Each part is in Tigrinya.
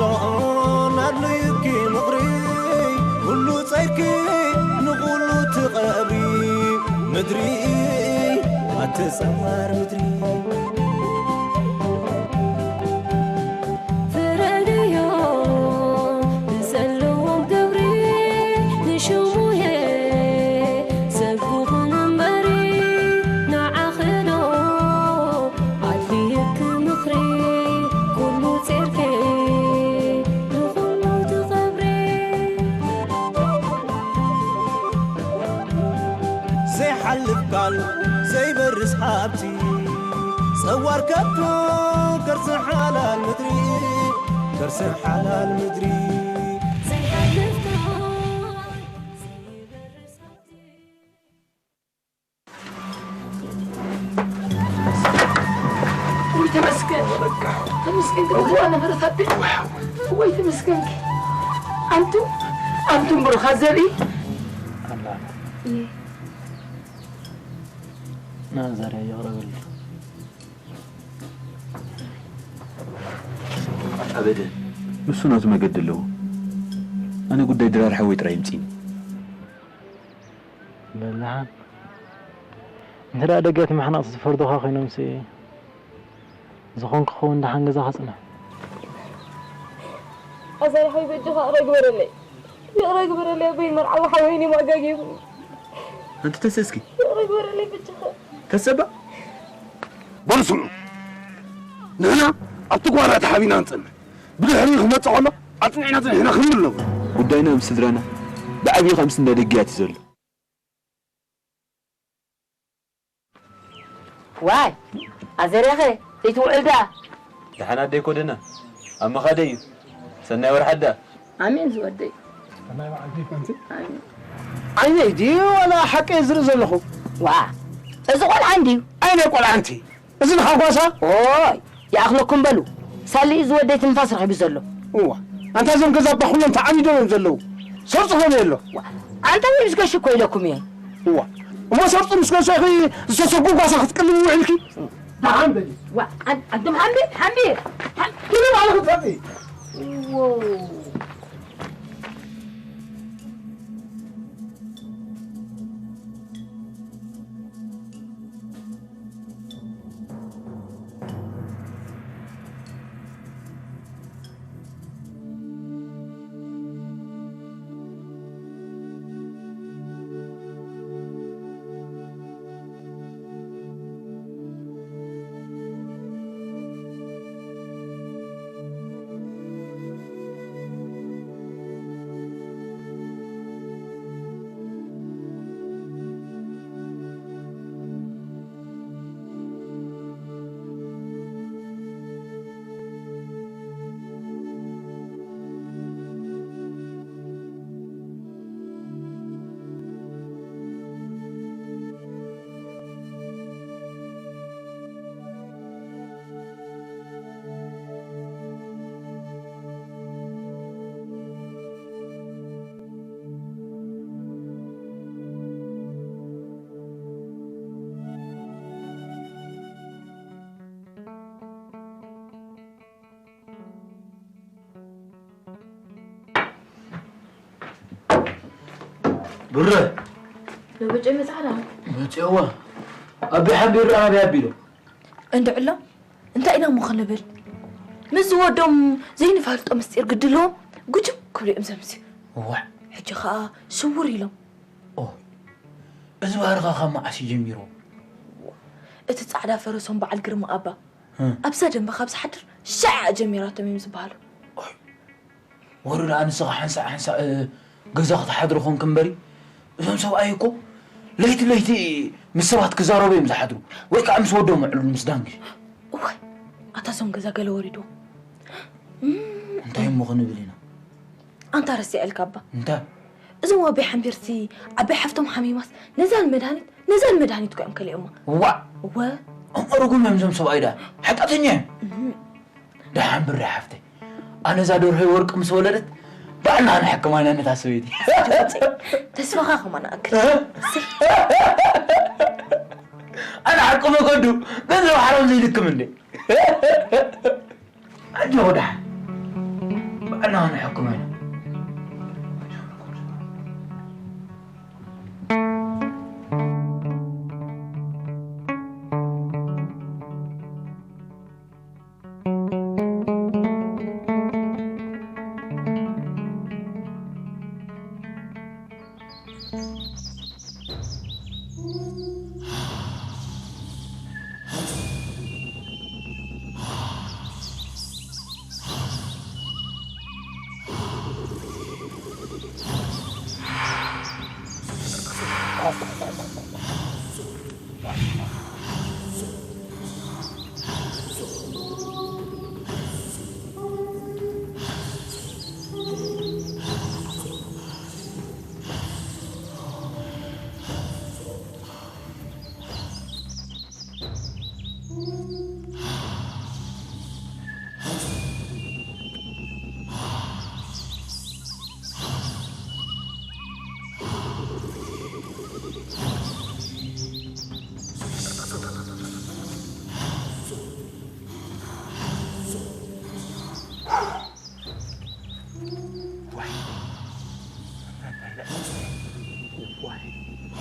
ዶን ኣድልዩኪ ምኽሪ፣ ኩሉ ጸይርኪ ንኹሉ ትቐብሪ። ምድሪ ኣቲ ጸዋር ምድሪ። ፍረድዮ ንዘለዎም ግብሪ፣ ንሽሙየ ሰብ ክኹን እምበሪ፣ ንዓኺ ዶ ኣድልየኪ ምኽሪ፣ ኩሉ ጼርኪ ንኹሉ ትኸብሪ። ዘይሓልፍ ቃል ዘይበርስ ሃብቲ፣ ጸዋር ከብቶ ከርሲ ሓላል ምድሪ፣ ከርሲ ሓላል ምድሪ። ዘይሓልፍ ቃል ዘይበርስ ሃብቲ። ውይ ተመስገን፣ ተመስገን። ግን ክፉእ ነበረት ኣቢ። ወይ ተመስገን። ኣንቱ፣ ኣንቱም ብሩኻት ዘርኢ። ኣላ። እየ። ና ዛርያ ይቕረበልና። ኣበደ፣ ንሱ ናቱ መገዲ ኣለዎ። ኣነ ጉዳይ ድራር ሓወይ ጥራይ ይምጽእኒ። በል ደሓን። እንተ ደኣ ደገ እቲ መሕነቕቲ ዝፈርዱኻ ኮይኖምሲ፣ ዝኾን ክኸውን ደሓን ገዛኻ ጽናሕ። ኣዛሪ ሓወይ በጃኻ ይቕረ ግበረለይ። ይቕረ ግበረለይ ኣቦይ መርዓዊ ሓወይ እኔ ማጋጌቡ። ኣንቲ ተሰ እስኪ። ይቕረ ግበረለይ በጃኻ። ተሰባ። በሉ ስምዑ። ንሕና ኣብቲ ጓራ ተሓቢና ንጸንሕ። ብድሕሪኡ ክመጽእ ከሎ ኣጽኒዕና ጽኒሕና ክንብል ኣለዎ። ጉዳይና ምስ ስድራና ብዓብዩ ካብ ምስ እንዳ ደገያት እዩ ዘሎ። ዋይ ኣዘርያኸ ዘይትውዕል ደኣ። ደሓን ኣደይ ኮደና ኣብ ምኻደይ እዩ። ሰናይ ወርሓት ደኣ። ኣሜን ዝወደይ። ኣሜን። ዓይነይ ድዩ ዋላ ሓቀይ ዝርኢ ዘለኹ? ዋ እዚ ቆልዓ እንድዩ። ዓይነይ ቆልዓ ኣንቲ። እዚ ንኻ ጓሳ? ኦይ ይኣኽለኩም በሉ። ሳሊ እዩ ዝወደይ ትንፋስ ረኺቡ ዘሎ። እዋ ኣንታ እዞም ገዛ ኣባ ኩሎም ተዓኒዶም እዮም ዘለዉ። ሰርጹ ከመይ ኣሎ? ዋ ኣንታ ምስ ገሹ እኮ ኢለኩም እየ። እዋ እሞ ሰርጹ ምስ ገሹ ኢኺ ዝተሰጉ ጓሳ ክትቅልሚ ውዒልኪ? ደሓን በሊ። ዋ ኣን- ኣንቱም ሓምቢር ሓምቢር ሓም- ትልም ኣለ ክትፈጢ። ዎ ብረ። ለብጨ መጽዓዳ። መጽዋ። ኣቢ ሓቢር ኣቢ ኣቢሎ። እንድዕሎም እንታይ ኢና እሞ ክንብል? ምስ ዝወዶም ዘይንፈልጦ ምስጢር ግድልዎም ጉጅም ክብሉ እዮም ዘምስዩ። እዋዕ። ሕጂ ኸኣ ስውር ኢሎም። ኦ፣ እዚ ባህርኻ ካብ መዓስ እዩ ጀሚሩ? እቲ ጻዕዳ ፈረሶም በዓል ግርማ ኣባ፣ እ። ኣብዛ ደንበ ካብ ዝሓድር ሻዕ ጀሚራቶም እዮም ዝበሃሉ። ኦይ፣ ወሩ ደኣ ንስኻ ሓንሳእ ሓንሳእ፣ እ፣ ገዛ ክትሓድሩ ኾንክ እምበሪ፣ እዞም ሰብኣይ እኮ ለይቲ ለይቲ ምስ ሰባት ክዛረቡ እዮም ዝሓድሩ፣ ወይ ከዓ ምስ ወዶም ውዕሉል ምስ ዳንግሽ። እዋይ፣ ኣታ እዞም ገዛ ገለ ወሪድዎም። እም። እንታይ እሞ ክንብል ኢና? ኣንታ ረሲዐልካ እባ። እንታይ? እዞም ኣቦይ ሓምቢርሲ ዓባይ ሓፍቶም ሓሚማስ ነዛ ንመድሃኒት፣ ነዛ ንመድሃኒት እኮ እዮም ከሊኦማ። ዋእ! እወ። እሞ ርጉም እዮም እዞም ሰብኣይ ደኣ። ሓጢኣተኛ እዮም። እም። ደሓን ብሪ ሓፍተይ። ኣነ እዛ ደርሆይ ወርቂ ምስ ወለደት ባዕልና ክንሕክማ ኢና ነታ ሰበይቲ። ተስፋኻ ከማን ኣክል። እ? ኣነ ሓቅመ ከዱ ገንዘብ ሓራም ዘይልክም እንዴ? ኣጆኹ ደሓን። ኣናንሐኩም ኣይነ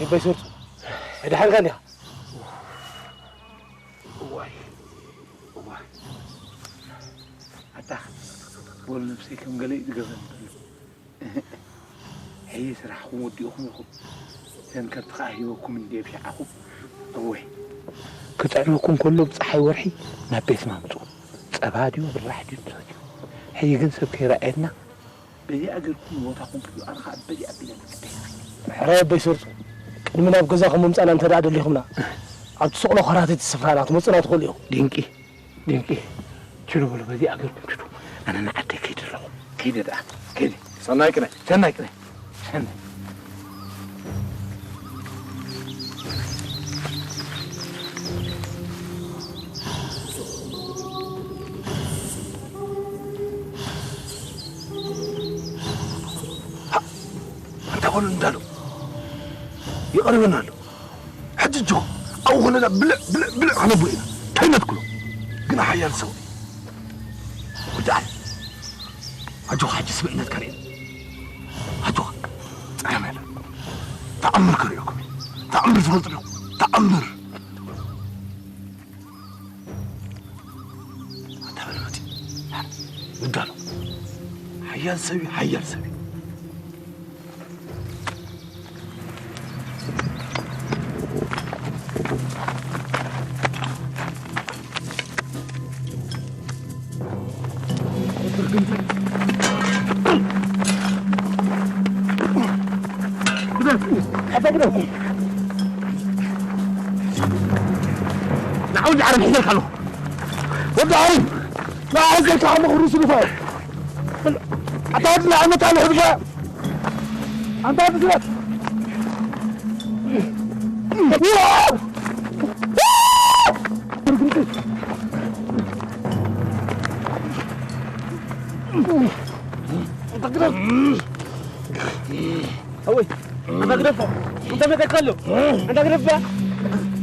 ይበይ ሰርጹ። ድሓንካ እንዲኻ? እዋይ፣ እዋይ። ኣታ፣ በሉ ነብሰይ ከም ገለ እዩ ዝገብረኒ ዘሎ። ሕጂ ስራሕኩም ወዲእኹም ኢኹም። እተን ከብቲ ከኣ ሂበኩም እንድየ ብሻዕኹም። እወ። ክጥዕመኩም ከሎ ብጸሓይ ወርሒ ናብ ቤትና ምጹ። ጸባ ድዩ ብራሕ ድዩ ንሰትዩ። ሕጂ ግን ሰብ ከይረኣየና በዚኣ ገርኩም ንቦታኹም ኪዱ ኣነ ኸኣ በዚኣ ኣቢለ ንዓደይ ንኸይድ። ሕራይ ኣቦይ ሰርጹ። ቅድሚ ናብ ገዛኹም ምምጻእና እንተ ደኣ ደሊኹምና፣ ኣብቲ ስቕሎ ኸራተቲ ስፍራና ክትመጹና ትኽእሉ ኢኹም። ድንቂ። ድንቂ። ችሉ በሉ፣ በዚኣ ገርኩም ችሉ። ኣነ ንዓደይ ከይደ ኣለኹ። ከይደ ደኣ፣ ከይደ። ሰናይ ቅነ፣ ሰናይ ቅነ። ሰናይ። ኣንታ በሉ እንዳሉ። ይቐርበና ኣሎ። ሕጂ እጆ ኣብኡ ኾነዳ ብልዕ፣ ብልዕ፣ ብልዕ ኸነብሎ ኢና። እንታይ ነትክሎ? ግና ሓያል ሰው እዩ። ወዲ ዓሊ፣ ኣጆኻ ሕጂ ስምዒነትካ ርኤ። ኣጆኻ። ጸገም የለን። ተኣምር ከርእየኩም እየ። ተኣምር ትፈልጡ ዲኹም? ተኣምር። ኣንታ በለ መጺኡ። ንዳሎ። ሓያል ሰብ እዩ፣ ሓያል ሰብ እዩ። ንዓው ዓረም ሒዘልካ ኣለኹ። ወዲ ዓረም፣ ንዓ ሒዘልካ ከለኹ ርእሱ ንፋ። ኣታ ወዲ ንዓ መጣ ንሕድፋ። ኣንታ ብስራት። ኣወይ፣ ኣንታ ግደፎ። ኣንታ መጠቀሉ። ኣንታ ግደፍ።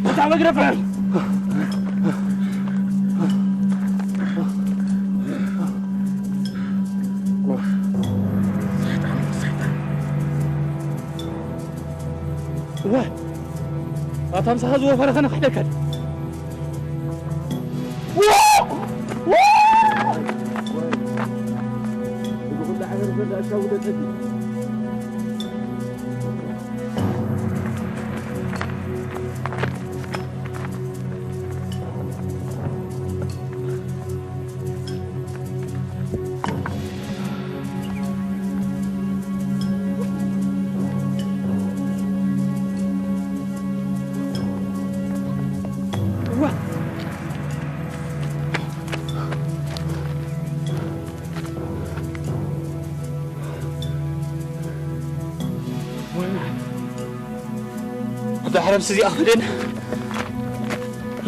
ኣንታ መግደፍ። እዋ፣ ኣታ ምሳኻ ዝወፈረ ኸነ ክሕደካ ድዩ? እዛ ሕረምሲ እዚኣ ክፍደን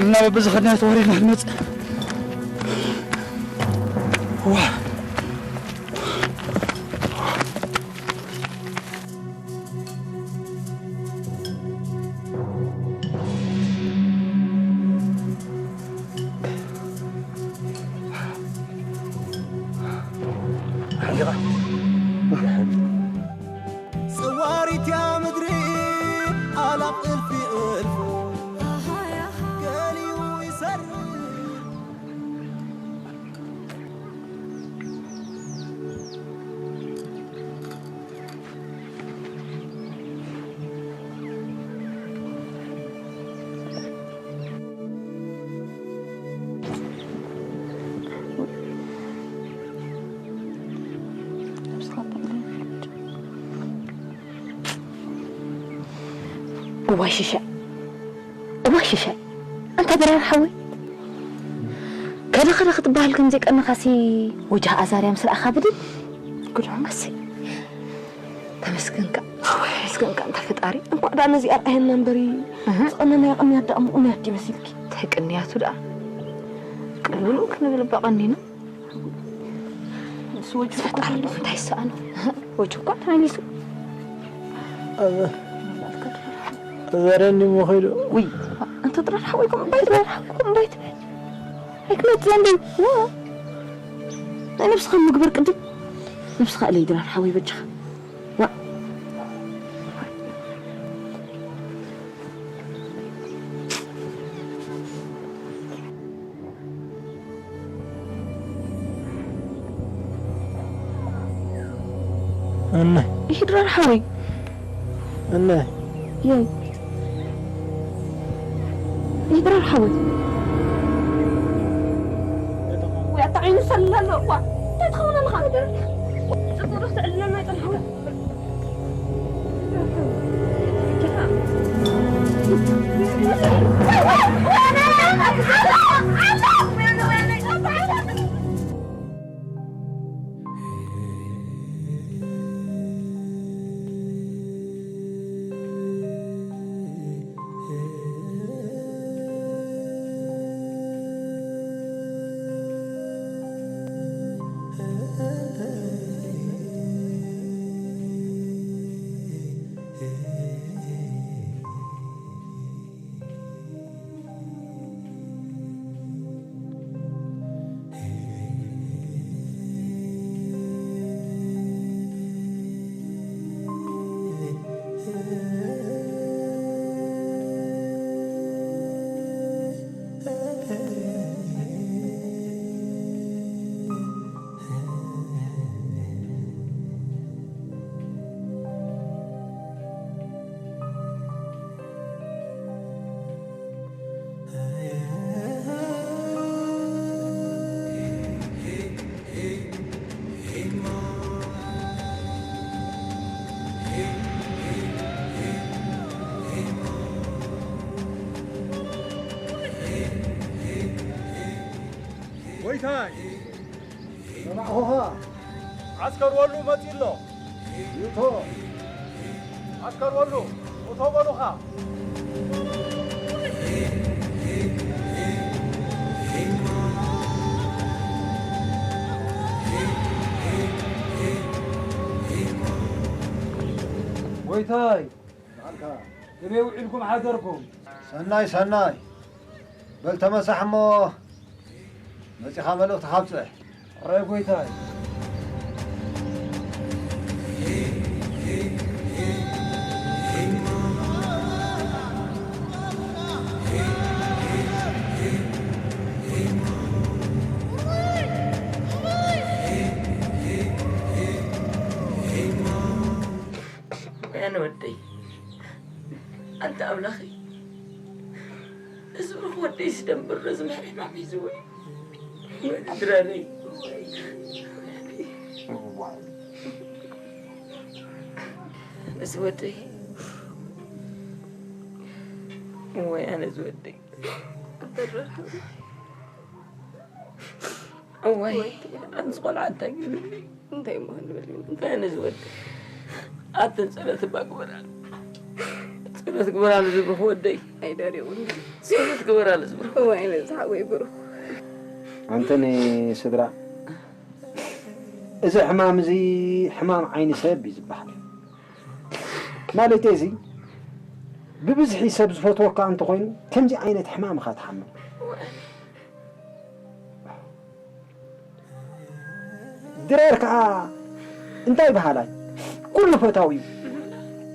እና በብዝኸድናዮ ተዋሪድና ክንመጽእ። ዋ። ጸዋሪት እያ ምድሪ ኣላፍ እልፊ እልፉ ገሊኡ ይሰርር። እዋይ ሽሻይ፣ እዋይ ሽሻይ፣ ኣንታ ድራር ሓወይ፣ ከደ ከደ ክትበሃል ከም ዘይቀነኻሲ ወጃህ ኣዛርያ ምስ ረኣኻ ብድል። ጉድ ሓመሲ። ተመስገንካ፣ ተመስገንካ እንታ ፈጣሪ። እንኳዕ ደኣ ነዚ ኣርኣየና እምበሪ፣ እህ። ዝቐነናዮ ቅንያት ደኣ ምቑንያት ድዩ መሲልኪ? እንታይ ቅንያቱ ደኣ? ቅልውልው ክንብል እባ ቀኒና። ንሱ ወጅቡ እኮ ፈጣሪ ተመሊሱ። እንታይ ይሰኣኖ? ወጅቡ እኮ ተመሊሱ። ኣዛርያ እንዲሞ ኸይዱ። ውይ፣ እንተ ጥራር ሓወይኩም እምባይ፣ ጥራር ሓወይኩም እምባይ ትብል። ኣይክመጽእ እንዲ። ዋ። ናይ ነብስኻ ምግበር ቅድም። ነብስኻ እለይ ድራር ሓወይ በጃኻ። ዋ። እነ። ይድራር ሓወይ። እነ። የይ። ይድራር ሓወይ። ወይ ኣታ ዓይኑ ሰላሎ። ዋ፣ እንታይ ትኸውን ኣለኻ? ጽቡቕ ዶ ክትዕልለና ይጸንሐ? ጎይታይ! ሰማዕኹኻ። ዓስከር ወሉ መጺኡ ኣሎ። ይእቶ። ዓስከር ወሉ፣ እቶ በሉኻ። ጎይታይ፣ በዓልካ ከመይ ውዒልኩም ሓደርኩም? ሰናይ፣ ሰናይ። በል ተመሳሕ እሞ መጺኻ መልእኽትኻ ኣብጽሕ። ሕራይ ጎይታይ። ኣነ ወደይ፣ ኣንታ ኣምላኸይ፣ እዚ ብሩኽ ወደይስ ደንብር፣ እዚ ምሕሪ ሕማም ሒዝዎ እዩ። ወይ ድራረይ። እዚ ወደይ። ወይ ኣነ እዚ ወደይ። እዋይ፣ ኣንስ ቆልዓ እንታይ ገይሩ? እንታይ እሞ ክንብል ኢና? እንታይ ነዚ ወዲ? ኣትን ጸሎት እባ ግበራሉ። ጸሎት ግበራሉ ዝብርኽ ወደይ። ኣይደርየውን። ጸሎት ግበራሉ ዝብርኽ። እዋይ ነዚ ሓወይ ብሩኽ። ኣንተን ስድራ፣ እዚ ሕማም እዚ ሕማም ዓይኒ ሰብ እዩ ዝበሃል። ማለተይ እዚ ብብዝሒ ሰብ ዝፈትወካ እንተኾይኑ ከምዚ ዓይነት ሕማም ኢኻ ትሓምም። ድራር ከኣ እንታይ በሃላይ? ኩሉ ፈታዊ እዩ።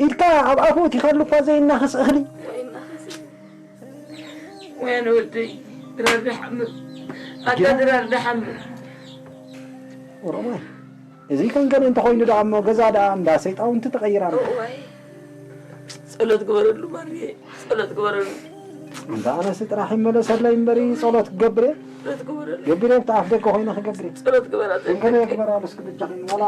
ኢድካ ኣብ ኣፉ እቲኻሉ እኳ ዘይናኸስ እኽሊ። ወይናኸስ። ወይነ ወደይ፣ ድራር ደሓን ምር። ኣታ ድራር ደሓን ምር። ኦሮማይ፣ እዚ ከንከን እንተኾይኑ ደኣ እሞ ገዛ ደኣ እንዳ ሰይጣውንቲ ተቐይራ ኣላ። እዋይ፣ ጸሎት ግበረሉ ማርየ፣ ጸሎት ግበረሉ። እንዳ ኣነስ ጥራሕ ይመለሰለይ እምበሪ ጸሎት ክገብር እየ። ጸሎት ግበረሉ። ገቢረ ኣብቲ ኣፍ ደገ ኮይነ ክገብር እየ። ጸሎት ግበራ ከንከን ዘይ- የግበራ ኣሉ እስኪ ብጃኺ ዋላ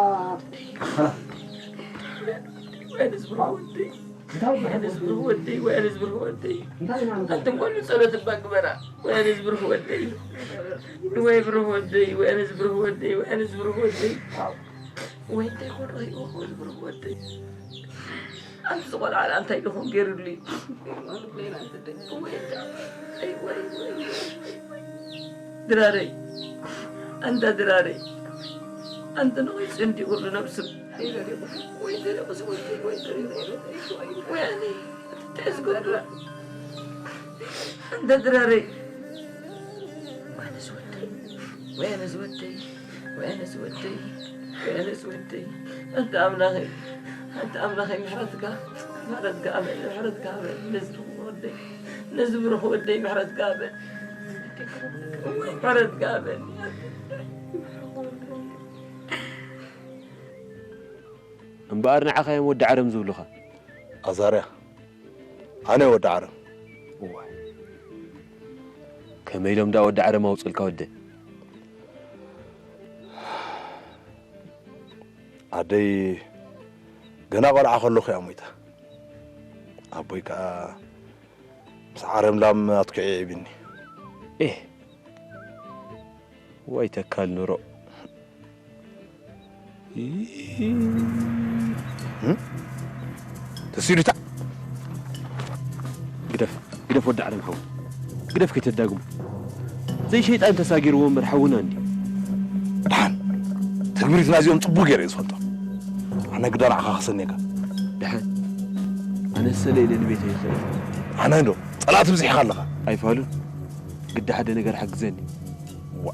ወይነ ዝብርኹ ወደይ። እንታይ ወይነ ዝብርኹ ወደይ፣ ወይነ ዝብርኹ ወደይ። እንታይ ማለት ነው? ኣንቱም ኩሉ ጸሎት እባ ግበራ። ወይነ ዝብርኹ ወደይ። ወይ ብርኹ ወደይ፣ ወይነ ዝብርኹ ወደይ፣ ወይነ ዝብርኹ ወደይ። ወይ እንታይ ኮን ረኺብዎ ዝብርኹ ወደይ። ኣንቲ ዝቆልዓ ደኣ እንታይ ድኹም ገይሩሉ እዩ? ወይ፣ ወይ፣ ወይ፣ ወይ፣ ወይ። ድራረይ፣ ኣንታ ድራረይ፣ ኣንተ ንኸይ ጽንዲ ቁርዲ ነብሱ። ወይ ተደቕሱ፣ ወይ፣ ወይ፣ ወይ፣ ወይ፣ ኣነ፣ ተዝጎዱ። ኣንታ ድራረይ፣ ወይ ኣነ ዝወደይ፣ ወይ ኣነ ዝወደይ። ወይ ኣነስ ወደይ፣ ወይ ኣነስ ወደይ፣ ኣንታ ኣምላኸይ፣ ኣንታ ኣምላኸይ፣ ምሕረትካ፣ ምሕረትካ ኣበል፣ ምሕረትካ ኣበል፣ ነዚ ብሩኽ ወደይ፣ ነዚ ብሩኽ ወደይ፣ ምሕረትካ ኣበል፣ ምሕረትካ ኣበል። እምበኣር ንዓኻ እዮም ወዲ ዓረም ዝብሉኻ። ኣዛርያ፣ ኣነ ወዲ ዓረም። እዋይ፣ ከመይ ኢሎም ደኣ ወዲ ዓረም ኣውፅልካ ወደ? ኣደይ ገና ቆልዓ ከለኹ እያ ሞይታ። ኣቦይ ከኣ ምስ ዓረም ላም ኣትኪዑ የዕብኒ። ኤህ፣ ዋይ ተካል ኑሮ። እም? ተሲሉታ። ግደፍ፣ ግደፍ ወዲ ዓለም ሓው። ግደፍ ከይተዳግሙ። ዘይ ሸይጣን ተሳጊርዎ እምበር ሓውና እንዲ። ደሓን። ትግብሪትና እዚኦም ጽቡቅ ገይረ እየ ዝፈልጦ። ኣነ ግዳ ንዓኻ ክሰንየካ። ደሓን። ኣነ ሰለ ኢለ ንቤተይ ይኽእል። ኣነ እንዶ ጸላእቲ ብዚሕኻ ኣለኻ። ኣይፋሉን። ግዳ ሓደ ነገር ሓግዘኒ። ዋ፣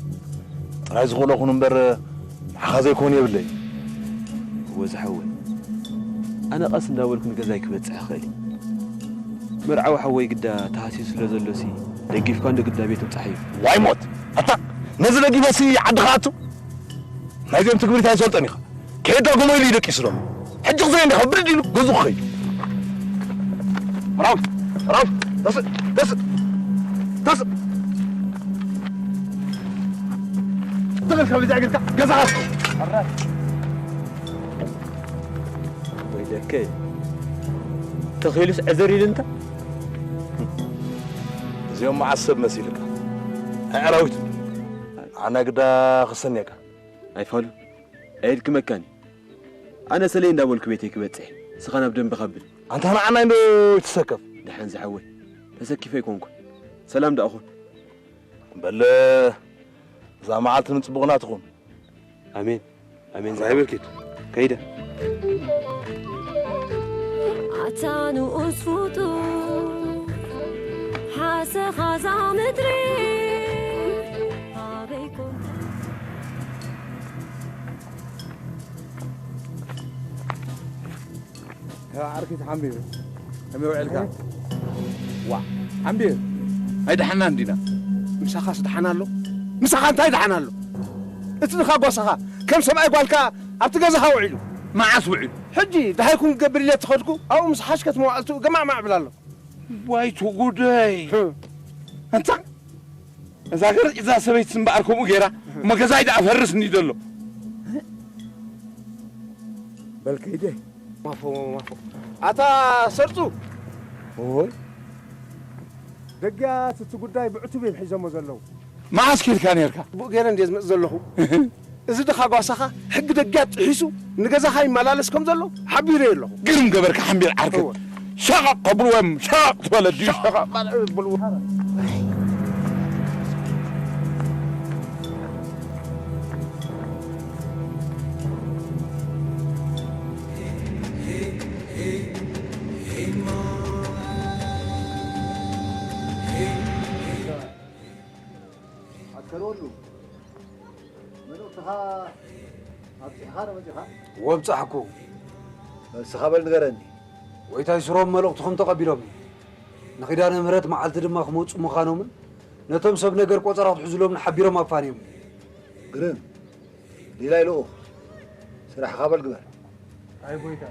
ጥራይ ዝኽእሎ ኩን እምበር፣ ንዓኻ ዘይኮን የብለይ። እወ ዝሓወይ፣ ኣነ ቀስ እንዳበልኩ ንገዛይ ክበጽሕ እኽእል እየ። መርዓዊ ሓወይ ግዳ ተሃስዩ ስለ ዘሎሲ፣ ደጊፍካ እንዶ ግዳ ቤት ምብጻሕ እዩ። ዋይ ሞት! ኣታ፣ ነዚ ደጊፈሲ ዓዲ ክኣቱ? ናይዚኦም ትግብሪት ኣይትፈልጦን ኢኻ። ከየዳጎሞ ኢሉ እዩ ደቂሱ ዶ። ሕጂ ክዘይ እንዲኻ ብድድ ኢሉ ገዝኡ ክኸይድ። መራዊ፣ መራዊ፣ ተስእ፣ ተስእ፣ ተስእ። ተበልካ ብዛ እግርካ ገዛኻ። ወይ ደከይ። ተኺሉስ ዕዘር ኢሉ እንታ። እዚኦም መዓስ ሰብ መሲልካ። ኣዕራዊት። ኣነ ግዳ ክሰንየካ። ኣይፋሉ። ኣየድክመካን እዩ። ኣነ ሰለይ እንዳበልኩ ቤተይ ክበጽሕ፣ ንስኻ ናብ ደንበኻ ብል። ኣንታ ንዓናይ እንዶ ይትሰከፍ። ደሓን ዝሓወይ፣ ተሰኪፈ ኣይኮንኩን። ሰላም ደኣ ኹን። በል፣ እዛ መዓልቲ ንጽቡቕና ትኹን። ኣሜን፣ ኣሜን። ራይ ዝሓወይ። በርኪት። ከይደ። ኣታ ንኡስ ፍጡር፣ ሓሰኻ እዛ ምድሪ፣ ኣበይ ኮንካ? ያ ዓርኪት ሓምቢር፣ ከመይ ውዕልካ? ዋ፣ ሓምቢር፣ ኣይደሓናን ዲና? ምሳኻስ ደሓን ኣሎ? ምሳኻ እንታይ ደሓን ኣሎ? እቲ ድኻ ጓሳኻ ከም ሰብኣይ ጓልካ ኣብቲ ገዛኻ ውዒሉ። መዓስ ውዒሉ? ሕጂ ደሃይ ኩን ክገብር ኢለ ተኸድኩ፣ ኣብኡ ምስ ሓሽከት መዋዕልቱ ገማዕማዕ ይብል ኣሎ። ዋይ ትጉደይ! ህ። ኣንታ እዛ ገርዒዛ ሰበይትስ እምበኣር ከምኡ ገይራ፣ እሞ ገዛይ ደኣ ፈርስኒ ዘሎ። በል ከይደ። ማፎ፣ ማፎ። ኣታ ሰርጹ። ኦይ። ደጊያት እቲ ጉዳይ ብዕቱብ እዮም ሒዞሞ ዘለዉ። መዓስ ኬድካ ኔርካ? ብኡ ገይረ እንድየ ዝመጽእ ዘለኹ። እዚ ድኻ ጓሳኻ ሕጊ ደጊያት ጥሒሱ ንገዛኻ ይመላለስ ከም ዘሎ ሓቢረዮ ኣለኹ። ግርም ገበርካ ሓምቢር ዓርከይ። እወ። ሸቐቕ ከብልዎም ሸቐቕ ትበለ ድዩ? ሸቐቕ በል፣ በል። ኣትከረሉ። መልእኽትኻ ኣብፂሕኻ ዶ መፂኻ? ወብፃሕኩ። እስኻ በል ንገረኒ። ጎይታይ ስሮም መልእኽትኹም ተቐቢሎም እዮም። ንኪዳነ ምህረት መዓልቲ ድማ ክመፁ ምዃኖምን ነቶም ሰብ ነገር ቆፀራ ክትሕዝሎምን ሓቢሮም ኣፋንዮም። ግርም። ሊላይ ልኡኽ። ስራሕኻ በል ግበር። ኣይ ጎይታ።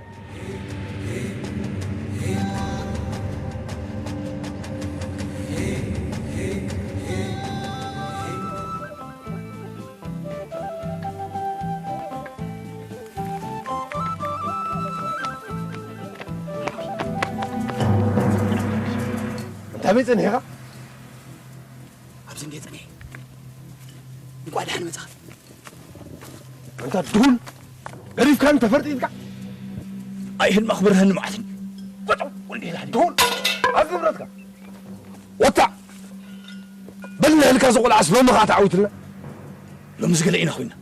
እንታይ ቤት ጸኒሕኻ? ኣብዚ እንዴ ጸኒሐ? እንቋዕ ደሓን መጻኻ። ኣንታ ድሁል፣ ገዲፍካን ተፈርጢጥካ። ኣይህልማ ክብርሀኒ ማለት እዩ። ወጣ፣ ወንዴ ላሕዲ። ድሁል፣ ኣብ ንብረትካ። ወጣ። በል ንህልካ እዚ ቆልዓስ ሎሚ ኸዓ ተዓዊትልና። ሎምስ ገለ ኢና ኮይና።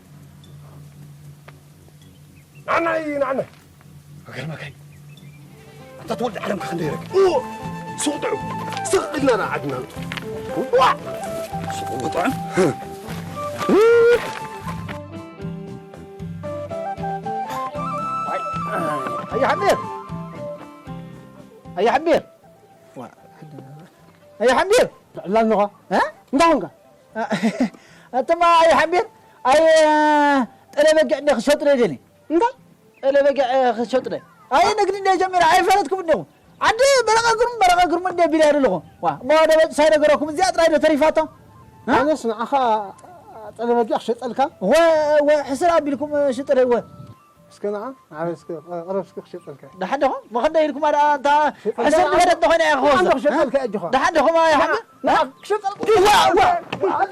ንዓናይ፣ ንዓናይ። ክገርመካይ። ኣንታ ተወልደ ዓለም ከ ክንደይ ረኪብ? ኦ! ሱቕ ጥዑም። ስቕ ኢልና ንዓድና ንእቶ። ዋ! ሱቕ ጥዑም። ኣይ፣ ኣይ፣ ሓሚር። ኣይ፣ ሓሚር። ዋ፣ ኣይ፣ ሓሚር። ትዕላ ኣለኻ? እ? እንታይ ኾንካ? ኣተማ፣ ኣይ፣ ሓሚር። ኣይ፣ ጠለ በጊዕ እንደ ክሸጡ ደደሊ። እንታይ? ጠለ በጊዕ፣ እ፣ ክሸጡ ደ። ኣይ፣ ንግዲ እንደ ጀሚራ፣ ኣይ፣ ፈለጥኩም እንዲኹም። ዓዲ በረቐ ግርሙ፣ በረቐ ግርሙ እንደ ቢላ ይደለኹ። ዋ፣ እሞ ወደ በጭ ሳይነገረኩም፣ እዚኣ ጥራይ ዶ ተሪፋቶ? እ? ኣነስ ንዓኻ ጠለ በጊዕ ክሸጠልካ። ወ-፣ ወ-፣ ሕስር ኣቢልኩም፣ እ፣ ሽጥለይ፣ ወ-። እስከ ንዓ፣ ንዓ እስከ፣ ቐረብ እስከ ክሸጠልካ። ደሓን ዲኹም? መኸንደ ኢልኩም ኣደ ኣንታ ሸጠልካ ሕሰብ ኣንተ ንገደት ተኾይና እያ ክወስድ። ኣንተ ክሸጠልካ እያ ኣጆኻ። ደሓን ዲኹም ኣያ ሓሚር? ንዓ ክሸጠልካ። ዋ፣ ዋ፣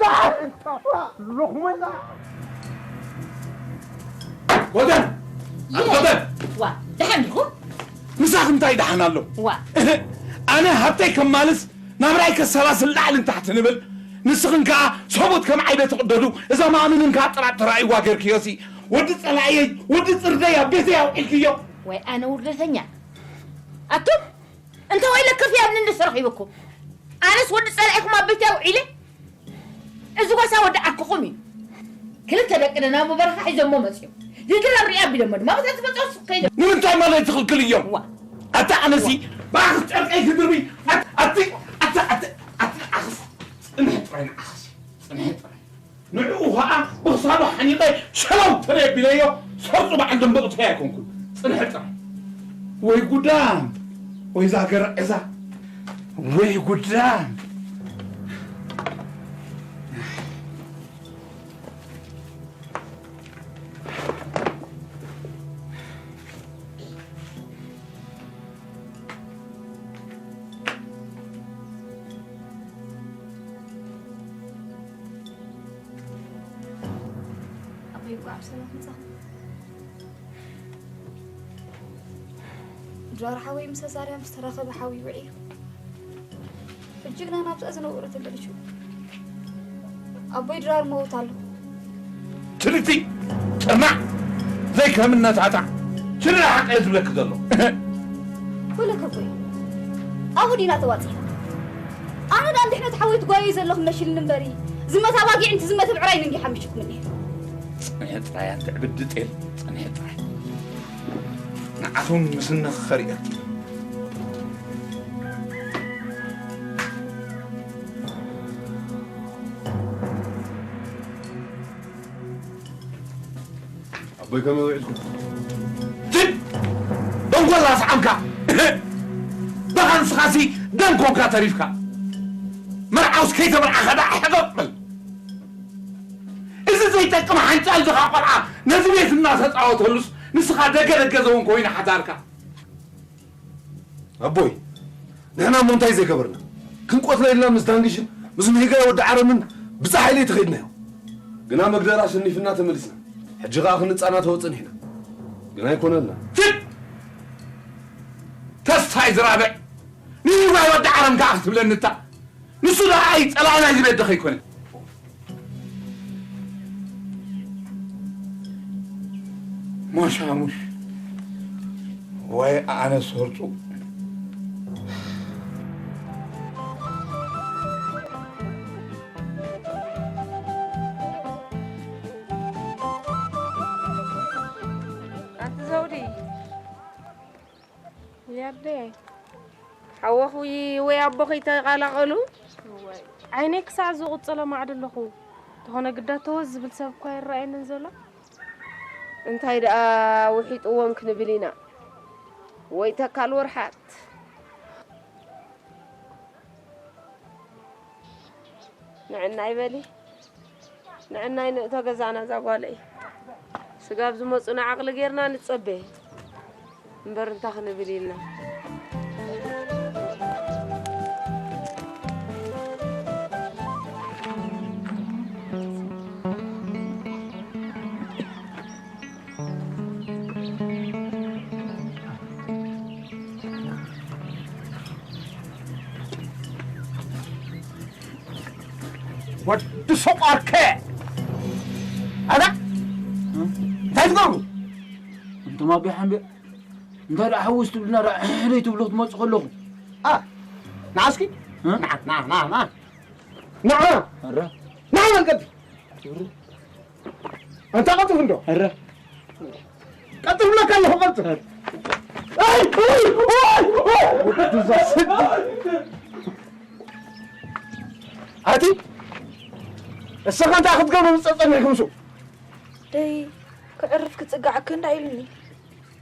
ዋ፣ ዋ፣ ሎኹመላ። ጎደን! ኣንተ ጎደን! ዋ፣ ደሓን ዲኹም? ምሳኽ እንታይ ደሓን ኣሎ? ዋ። ኣነ ሃብተይ ከማልስ ናብራይ ከሰላስል ላዕልን ታሕትን እብል፣ ንስኽን ከኣ ሰብኡት ከም ዓይበ ትቕደዱ፣ እዛ ማእምንን ከኣ ጥራጥ ተራእይዋ ጌርክዮሲ፣ ወዲ ጸላእየይ፣ ወዲ ጽርደይ ኣብ ቤተይ ኣውዒልክዮ። ወይ ኣነ ውርደተኛ። ኣቱም፣ እንተ ወይ ለከፍ ያብኒ እንድስ ረኺብኩም። ኣነስ ወዲ ጸላኢኹም ኣብ ቤተይ ኣውዒለ፣ እዚ ጎሳ ወዲ ዓክኹም እዩ። ክልተ ደቂ ደናሙ በረኻ ሒዞሞ መጽዮም። ዝድረብ ሪኣ ኣቢሎሞ ድማ በታ ዝመጽኦ ሱቕ ከይደ። ንምንታይ ማለት ትኽልክል እዮም? ዋ። ኣታ ኣነሲ ብኣኽስ ጨርቀይ ክድርቢ። ኣት-፣ ኣቲ፣ ኣቲ፣ ኣቲ፣ ኣቲ፣ ኣኽስ። ጽንሒ ጥራይ ንኣኽስ። ጽንሒ ጥራይ። ንዕኡ ኸኣ ብኽሳዱ ሓኒቐ ሸለው ተለይ ኣቢለዮ፣ ሰርጹ በዓል ደንበቕተይ ኣይኮንኩን። ጽንሒ ጥራይ። ወይ ጉዳም። ወይ ዛገረ ዕዛ። ወይ ጉዳም። ኣቦይ፣ እንኳዕ ብሰላም መጻኹም። ድራር ሓወይ ምስ ኣዛርያ ምስ ተራኸበ ሓው ውዒሉ። ሕጂ ግና ናብዛ ዝነብሮ ተመሊሱ። ኣቦይ ድራር መውት ኣሎ። ትልቲ ጥርናዕ ዘይከምነታታ ሽድራ ሓቀ ዝብለክ ዘሎ። ወለከ ኣቦይ፣ ኣብኡ ዲና ተዋጺና። ኣነ ዳን ድሕነት ሓወይ ትጓየዩ ዘለኹ መሽልኒ እምበሪ፣ ዝመት ኣባጊዕ እንቲ ዝመት ብዕራይ እንዲ ሓሚሽኩም እኒሀ። ጽንሒ ጥራይ ኣንተ ዕብድ ጤል፣ ጽንሒ ጥራይ። ንዓኹም ምስነኽ ኸሪአኪ። ኣቦይ ከመይ ውዒልኩም? ትብ! ደንጎላ ሰዓምካ! በኻ ንስኻሲ ደም ኮንካ ተሪፍካ! መርዓውስ ከይተመርዓኻ ደኣ ሕፈጥ በል! እዚ ዘይጠቅም ሓንጫል ድኻ ቆልዓ ነዚ ቤት እናተጻወተሉስ ንስኻ ደገ ደገ ዘውን ኮይና ሓዳርካ! ኣቦይ፣ ንሕና እሞ እንታይ ዘይገበርና? ክንቆትላ ኢልና ምስ ዳንግሽን ምስ ምሂጋይ ወዲ ዓረምን ብጻሕ ኢለ ተኸድናዮ። ግና መግደል ኣሸኒፍና ተመሊስና። ሕጂ ኸኣ ክንጻናተዎ ጸኒሕና። ግና ኣይኮነልና። ትብ! ተስፋይ ዝራብዕ! ንሂጓይ ወዲ ዓረም ከኣ ክትብለኒ እታ። ንሱ ደኣ ኣይ ጸላኢ ናይዚ ቤት ደኸ ኣይኮነን። ሞሻሙሽ ወይ ኣነ ሰርጹ። ሓወኹይ ወይ ኣቦኺ ተቐላቐሉ። እዋይ፣ ዓይነይ ክሳዕ ዝቕጽሎ ማዕዶ ኣለኹ። እንተኾነ ግዳ ተወዝ ዝብል ሰብ እኳ ይረኣየንን ዘሎ። እንታይ ደኣ ውሒጥዎም ክንብል ኢና? ወይ ተካል ወርሓት። ንዕናይ በሊ። ንዕናይ ንእቶ ገዛና እዛ ጓለይ። ስጋብ ዝመጹና ዓቕሊ ጌርና ንጸበ። እምበር እንታይ ክንብል ኢልና። ወዲ ሶቋርከ! ኣታ እንታይ ትገብሩ? እንቶም ኣቦይ ሓምቤ፣ እንታይ ደኣ ሓውስ ትብልና ደኣ ሕሕደይ ትብሉ ክትመጹ ከለኹ? ኣ፣ ንዓ እስኪ። እ? ንዓ፣ ንዓ፣ ንዓ፣ ንዓ። ንዓ! ኣረ። ንዓ በል ቀጥል። ኣረ። ኣንታ ቀልጥፍ እንዶ። ኣረ። ቀልጥፍ ብለካ ኣለኹ፣ ቀልጥፍ። ኣይ፣ ኣይ፣ ኣይ፣ ኣይ። ወዲ እዛ ስዲ። ኣቲ፣ እስኻ እንታይ ክትገብሩ ጸጸኒሕኩም ሱ? ደይ፣ ክዕርፍ ክጽጋዕክ እንዳ ኢሉኒ።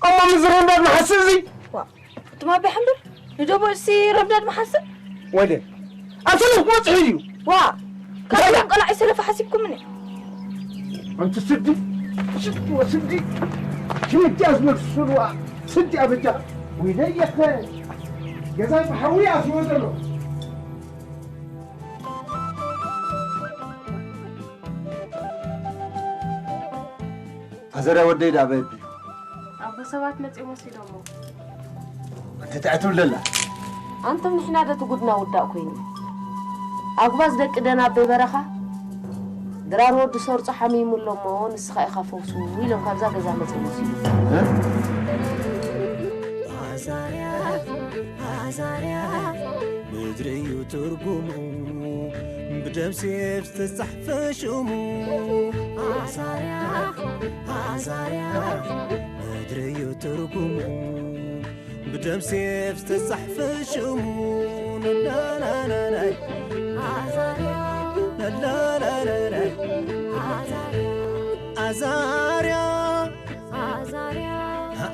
እሞ ምዝርንዳድ መሓስእ እዚ? ዋ፣ እትም ኣቦይ ሓምበር ንደቦ እሲ ረብዳድ መሓስእ? ወደ፣ ኣንተ ነህ ክመጽእ እዩ። ዋ፣ እንታይ ካብዞም ደኣ? ቀላዒ ሰለፋ ሓሲብኩምኒ? ኣንቲ ስዲ፣ ስዲ ወስዲ፣ ክንዲ ኣዝመልስልዋ፣ ስዲ ኣበጃ፣ ወይለየኸ፣ ገዛይ ብሓዊ ኣስወ ዘሎ። ኣዘርያ ወደይ ደኣ በይ ኣቢሉ። ኣቦ ሰባት መጺኦም ወሲዶሞ። ኣንተ እንታይ ትብል ደላ? ኣንቶም ንሕና ዶ እቲ ጉድና ውዳእ ኮይኑ? ኣጉባዝ ደቂ ደን ኣበይ በረኻ? ድራር ወዲ ሰርጾ ሓሚሙ ኣሎ እሞ ንስኻ ኢኻ ፈውሱ ኢሎም ካብዛ ገዛ መጺኦም ወሲዶሞ። እ? ኣዛርያ፣ ኣዛርያ፣ ምድሪ እዩ ትርጉሙ፣ ብደም ሴፍ ዝተጻሕፈ ሽሙ። ኣዛርያ፣ ኣዛርያ፣ ምድሪ እዩ ትርጉሙ፣ ብደም ሴፍ ዝተጻሕፈ ሽሙ። ላላላላይ፣ ኣዛርያ፣ ላላላላይ፣ ኣዛርያ፣ ኣዛርያ፣ ኣዛርያ፣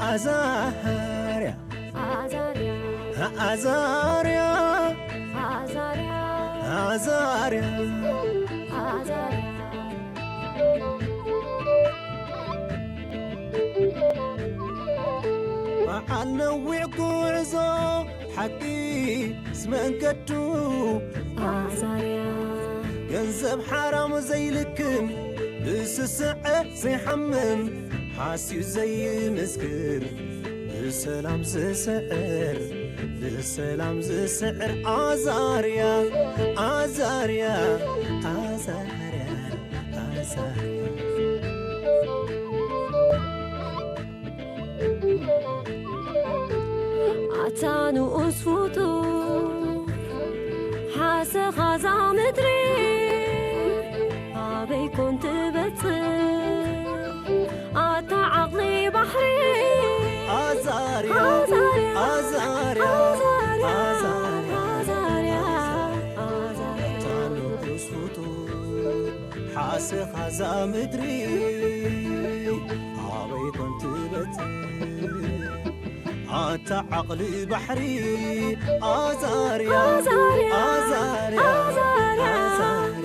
ኣዛርያ፣ ኣዛርያ፣ ኣዛርያ፣ ኣዛርያ፣ ኣዛርያ። በዓል ነዊሕ ጉዕዞ ሓቂ ምስ መንገዱ ኣዛርያ። ገንዘብ ሓራም ዘይልክም ብስስዐ ዘይሓምም ሓስዩ ዘይምስክር ብሰላም ዝስዕር ብሰላም ዝስዕር ኣዛርያ ኣዛርያ ኣዛርያ ኣዛርያ። ኣታ ንኡስ ፍጡር ሓሰኻ እዛ ምድሪ ኣበይ ኮን ትበጽሕ? ኣታ ዓቕሊ ባሕሪ ኣዛርያ ኣዛርያ ኣዛርያ ኣዛርያ ኣዛርያ ኣዛርያ ኣዛርያ ኣታ ንኡስ ፍጡር ሓሰኻ እዛ ምድሪ ኣበይ ኮን ትበጽሕ? ኣታ ዓቕሊ ባሕሪ ኣዛርያ ኣዛርያ ኣዛርያ ኣዛርያ ኣዛርያ